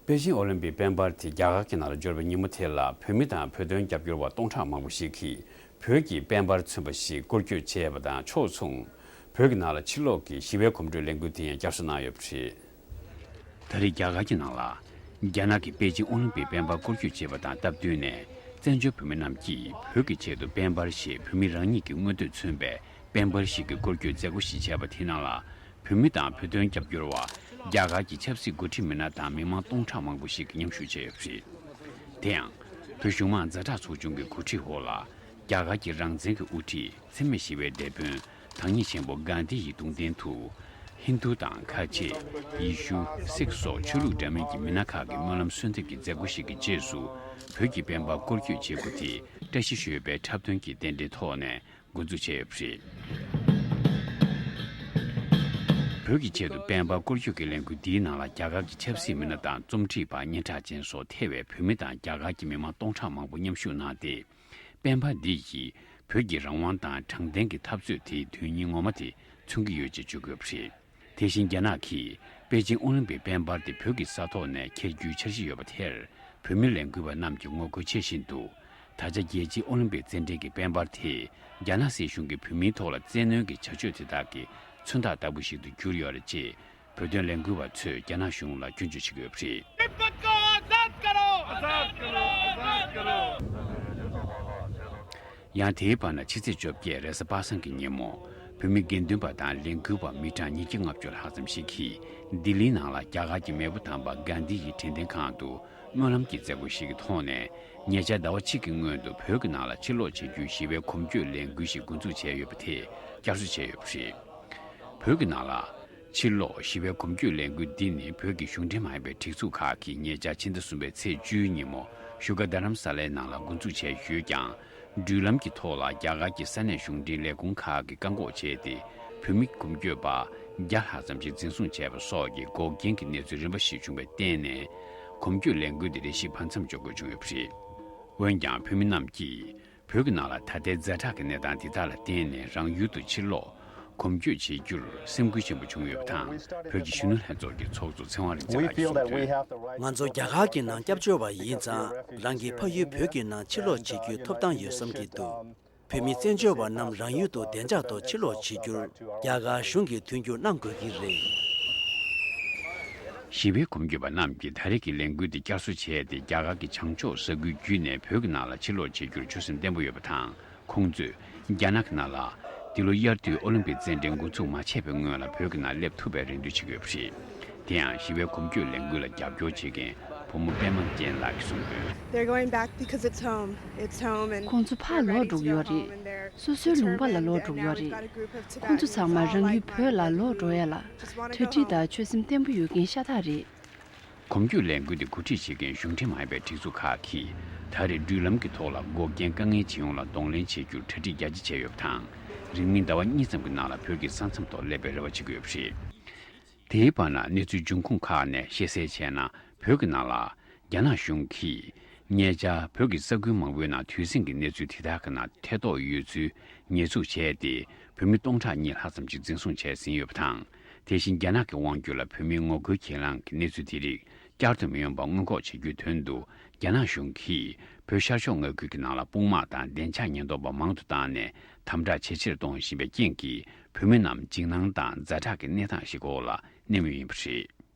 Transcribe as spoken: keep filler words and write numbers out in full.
པེ་ཅིང་ཨོ་ལིམ་པིག་དཔལ་འབར་དེ་རྒྱ་གར་གྱི་ནང་ལ་འབྱོར་བའི་ཉིན་མོ་དེ་ལ། བོད་མི་དང་བོད་དོན་རྒྱབ་སྐྱོར་བ་སྟོང་ཕྲག་མང་པོ་ཞིག་གིས་བོད་ཀྱི་དཔལ་འབར་མཚོན་པ་ཞིག་སྐོར་སྐྱོད་བྱས་པ་དང་ཕྱོགས་མཚུངས། བོད་ཀྱི་ནང་ལ་ཕྱིར་ལོག་གི་ཞི་བའི་གོམ་བགྲོད་ལས་འགུལ་དེ་ཡང་བསྐྱར་གསོ་གནང་ཡོད་པ་རེད། ད་རེས་རྒྱ་གར་གྱི་ནང་ལ། རྒྱ་ནག་གིས་པེ་ཅིང་ཨོ་ལིམ་པིག་དཔལ་འབར་སྐོར་སྐྱོད་བྱས་པ་དང་སྟབས་བསྟུན་ནས། བཙན་བྱོལ་བོད་མི་རྣམས་ཀྱིས་བོད་ཀྱི་ཆེད་དུ་དཔལ་འབར་ཞེས་བོད་མི་རང་ཉིད་ཀྱི་མངོན་འདོད་མཚོན་པའི་དཔལ་འབར་ཞིག་གི་སྐོར་སྐྱོད་མཛད་སྒོ་ཞིག་བྱས་པ་དེའི་ནང་ལ། བོད་མི་དང་བོད་དོན་རྒྱབ་སྐྱོར་བ། རྒྱ་གར་གྱི་ཆབ་སྲིད་འགོ་ཁྲིད་མི་སྣ་དང་མི་མང་སྟོང་ཕྲག་མང་པོ་ཞིག་གིས་མཉམ་ཞུགས་བྱས་ཡོད་པ་རེད། དེ་ཡང་། བོད་གཞུང་མང་ཛ་དྲག་ཚོགས་ཆུང་གི་གོ་སྒྲིག་འོག་ལ། རྒྱ་གར་གྱི་རང་བཙན་གྱི་དབུ་ཁྲིད། འཚེ་མེད་ཞི་བའི་དེད་དཔོན། བདག་ཉིད་ཆེན་པོ་གྷན་དྷི་ཡི་གདུང་རྟེན་དུ། ཧིན་རྡུ་དང་ཁ་ཆེ། ཡེ་ཤུ། སིག་སོགས་ཆོས་ལུགས་འདྲ་མིན་གྱི་མི་སྣ་ཁག་གི་སྨོན་ལམ་གསོལ་འདེབས་ཀྱི་མཛད་སྒོ་ཞིག་གི་རྗེས་སུ། བོད་ཀྱི་དཔལ་འབར་སྐོར་སྐྱོད་བྱེད་སྒོ་དེ། བཀྲ་ཤིས་ཞོལ་པའི་འཁྲབ་སྟོན་གྱི་རྟེན་འབྲེལ་ཐོག་ནས་འགོ་འཛུགས་བྱས་ཡོད་པ་རེད། བོད་ཀྱི་ཆེད་དུ་དཔལ་འབར་སྐོར་སྐྱོད་ཀྱི་ལས་འགུལ་འདིའི་ནང་ལ། རྒྱ་གར་གྱི་ཆབ་སྲིད་མི་སྣ་དང་རྩོམ་སྒྲིག་པ། སྙན་གྲགས་ཅན་སོགས་ཐེ་བའི་བོད་མི་དང་རྒྱ་གར་གྱི་མི་མང་སྟོང་ཕྲག་མང་པོ་མཉམ་ཞུགས་གནང་སྟེ། དཔལ་འབར་འདི་ཡིས་བོད་ཀྱི་རང་དབང་དང་དྲང་བདེན་གྱི་འཐབ་རྩོད་དེའི་དོན་སྙིང་ངོ་མ་དེ་མཚོན་གྱི་ཡོད་ཅེས་བརྗོད་ཀྱི་ཡོད་པ་རེད། དེ་བཞིན་རྒྱ་ནག་གིས་པེ་ཅིང་ཨོ་ལིམ་པིག་དཔལ་འབར་དེ་བོད་ཀྱི་ས་ཐོག་ནས་འཁེལ་རྒྱུའི་འཆར་གཞི་ཡོད་པ་དེར། བོད་མི་ལས་འགུལ་བ་རྣམས་ཀྱིས་ངོ་རྒོལ་བྱེད་བཞིན་འདུག་ད་ཆ་རྒྱལ་སྤྱིའི་ཨོ་ལིམ་པིག་རྩེད་འགྲན་གྱི་དཔལ་འབར་དེ། རྒྱ་ནག་སྲིད་གཞུང་གིས་བོད་མིའི་ཐོག་ལ་བཙན་གནོན་གྱི་བྱ་སྤྱོད་དེ་དག་གི་མཚོན་རྟགས་ལྟ་བུ་ཞིག་ཏུ་གྱུར་ཡོད་རེད་ཅེས། བོད་དོན་ལས་འགུལ་བ་ཚོས་རྒྱ་ནག་གཞུང་ལ་སྐྱོན་བརྗོད་བྱེད་ཀྱི་ཡོད་པ་རེད། ཡང་དེའི་བར་ན་ཕྱི་ཚེས་བཅོ་བརྒྱད་རེས་གཟའ་པ་སངས་ཀྱི་ཉིན་མོ། བོད་མི་དགེ་འདུན་པ་དང་ལས་འགུལ་བ་མི་གྲངས་ཉིས་བརྒྱ་ལྔ་བཅུ་ལྷག་ཙམ་ཞིག་གིས། ལྡི་ལིའི་ནང་ལ་རྒྱ་གར་གྱི་མེས་པོ་དམ་པ་གྷན་དྷི་ཡི་དྲན་རྟེན་ཁང་དུ། སྨོན་ལམ་གྱི་མཛད་སྒོ་ཞིག་གི་ཐོག་ནས། ཉེ་ཆར་ཟླ་བ་གཅིག་གི་སྔོན་དུ་བོད་ཀྱི་ནང་ལ་ཕྱིར་ལོག་བྱེད་རྒྱུའི་ཞི་བའི་གོམ་བགྲོད་ལས་འགུལ་ཞིག་འགོ་འཛུགས་བྱས་ཡོད་པ་དེ་བསྐྱར་གསོ་བྱས་ཡོད་པ་རེད། བོད་ཀྱི་ནང་ལ་ཕྱིར་ལོག་ཞི་བའི་གོམ་བགྲོད་ལས་འགུལ་འདི་ནི། བོད་ཀྱི་གཞུང་འབྲེལ་མ་ཡིན་པའི་སྒྲིག་འཛུགས་ཁག་གིས་ཉེ་ཆར་ཕྱི་ཟླ་གསུམ་པའི་ཚེས་བཅུའི་ཉིན་མོ། བཞུགས་སྒར་རྡ་རམ་ས་ལའི་ནང་ལ་འགོ་འཛུགས་བྱས་ཡོད་ཀྱང་། འགྲུལ་ལམ་གྱི་ཐོག་ལ་རྒྱ་གར་གྱི་ས་གནས་གཞུང་འབྲེལ་ལས་ཁུངས་ཁག་གིས་བཀག་འགོག་བྱས་ཏེ། བོད་མི་གོམ་བགྲོད་པ་བརྒྱ་ལྷག་ཙམ་ཞིག་འཛིན་བཟུང་བྱས་པ་སོགས་ཀྱི་འགོག་རྐྱེན་གྱི་གནས་ཚུལ་རིམ་པ་ཞིག་བྱུང་བའི་སྟེང་ནས། གོམ་བགྲོད་ལས་འགུལ་དེ་རེ་ཞིག་བར་མཚམས་འཇོག་དགོས་བྱུང་ཡོད་པ་རེད། འོན་ཀྱང་། བོད་མི་རྣམས་ཀྱིས་བོད་ཀྱི་ནང་ལ་ད་ལྟའི་ཛ་དྲག་གི་གནས་སྟངས་འདི་དག་ལ་བརྟེན་ནས། རང་ཡུལ་དུ་ཕྱིར་ལོག་གོམ་བགྲོད་བྱེད་རྒྱུར་སེམས་འགུལ་ཆེན་པོ་བྱུང་ཡོད་པ་དང་། བོད་ཀྱི་གཞོན་ནུ་ལྷན་ཚོགས་ཀྱི་ཚོགས་གཙོ་ཚེ་དབང་རིག་འཛིན་ལགས་ཀྱིས་གསུངས་དོན། ང་ཚོ་རྒྱ་གར་གྱི་ནང་སྐྱབས་བཅོལ་བ་ཡིན་ཙང་། རང་གི་ཕ་ཡུལ་བོད་ཀྱི་ནང་ཕྱིར་ལོག་བྱེད་རྒྱུའི་ཐོབ་ཐང་ཡོད་བསམ་གྱི་འདུག་བོད་མི་བཙན་བྱོལ་བ་རྣམས་རང་ཡུལ་དུ་བདེ་འཇགས་ཐོག་ཕྱིར་ལོག་བྱེད་རྒྱུར། རྒྱ་གར་གཞུང་གིས་མཐུན་འགྱུར་གནང་དགོས་ཀྱི་རེད། ཞི་བའི་གོམ་བགྲོད་པ་རྣམས་ཀྱིས་ད་རེས་ཀྱི་ལས་འགུལ་འདི་བསྐྱར་གསོ་བྱས་ཏེ། རྒྱ་གར་གྱི་བྱང་ཕྱོགས་ས་ཁུལ་བརྒྱུད་ནས་བོད་ཀྱི་ནང་ལ་ཕྱིར་ལོག་བྱེད་རྒྱུར་ཆོད་སེམས་བརྟན་པོ་ཡོད་པ་དང་། ཁོང་ཚོས་རྒྱ་ནག་གི་ནང་ལ། འདི་ལོ་དབྱར་དུས་ཨོ་ལིམ་པིག་རྩེད་འགྲན་འགོ་འཛུགས་མ་བྱས་པའི་སྔོན་ལ། བོད་ཀྱི་ནང་སླེབས་ཐུབ་པའི་རེ་འདུན་བྱེད་ཀྱི་ཡོད་པ་རེད། དེ་ཡང་། ཞི་བའི་གོམ་བགྲོད་ལས་འགུལ་ལ་རྒྱབ་སྐྱོར་བྱེད་མཁན་བུ་མོ་པད་མ་ཅན་ལགས་ཀྱིས་གསུངས་དོན། They're going back because it's home. It's home and ཁོང་ཚོ་ཕར་ལོག་འགྲོ་གི་ཡོད་རེད། སོ་སོའི་ལུང་པ་ལ་ལོག་འགྲོ་གི་ཡོད་རེད། ཁོང་ཚོ་ཚང་མ་རང་ཡུལ་བོད་ལ་ལོག་འགྲོ་ཡ་ལ་གྲ་སྒྲིག་དང་ཆོད་སེམས་བརྟན་པོ་ཡོད་མཁན་ཤ་སྟག་རེད། གོམ་བགྲོད་ལས་འགུལ་འདི་གོ་སྒྲིག་བྱེད་མཁན་གཞུང་འབྲེལ་མ་ཡིན་པའི་སྒྲིག་འཛུགས་ཁག་གིས། ད་རེས་འགྲུལ་ལམ་གྱི་ཐོག་ལ་འགོག་རྐྱེན་དཀའ་ངལ་ཅན་ཡོངས་ལ་གདོང་ལེན་བྱེད་རྒྱུར་གྲ་སྒྲིག་རྒྱ་ཆེ་བྱས་ཡོད་པ་དང་། རིང་མིན་ཟླ་བ་གཉིས་ཙམ་གྱི་ནང་ལ་བོད་ཀྱི་ས་མཚམས་ཐོག་སླེབས་པའི་རེ་བ་བྱེད་ཀྱི་ཡོད་པ་རེད། དེའི་བར་ན། གནས་ཚུལ་འབྱུང་ཁུངས་ཁག་ནས་ཤེས་གསལ་བྱས་ན། བོད་ཀྱི་ནང་ལ་རྒྱ་ནག་གཞུང་གིས་ཉེ་ཆར་བོད་ཀྱི་ས་ཁུལ་མང་པོའི་ནང་དུས་ཟིང་གི་གནས་ཚུལ་དེ་དག་གི་ནང་ཐེ་གཏོགས་ཡོད་ཚུལ་ཉེས་འཛུགས་བྱས་ཏེ། བོད་མི་སྟོང་ཕྲག་གཉིས་ལྷག་ཙམ་ཞིག་འཛིན་བཟུང་བྱས་ཟིན་ཡོད་པ་དང་། དེ་བཞིན་རྒྱ་ནག་གི་དབང་སྒྱུར་ལ་བོད་མིའི་ངོ་རྒོལ་གྱེན་ལངས་ཀྱི་གནས་ཚུལ་དེ་རིགས་བསྐྱར་དུ་མི་ཡོང་པ་སྔོན་འགོག་བྱེད་རྒྱུའི་དོན་དུ། རྒྱ་ནག་གཞུང་གིས་བོད་ཤར་ཕྱོགས་མངའ་ཁུལ་གྱི་ནང་ལ་དཔུང་དམག་དང་བདེ་འཇགས་ཉེན་རྟོག་པ་མང་དུ་བཏང་ནས། དམ་དྲག་ཇེ་ཆེར་གཏོང་བཞིན་པའི་རྐྱེན་གྱིས། བོད་མི་རྣམས་འཇིགས་སྣང་དང་ཛ་དྲག་གི་གནས་སྟངས་ཤིག་འོག་ལ་གནས་མུས་ཡིན་པ་རེད།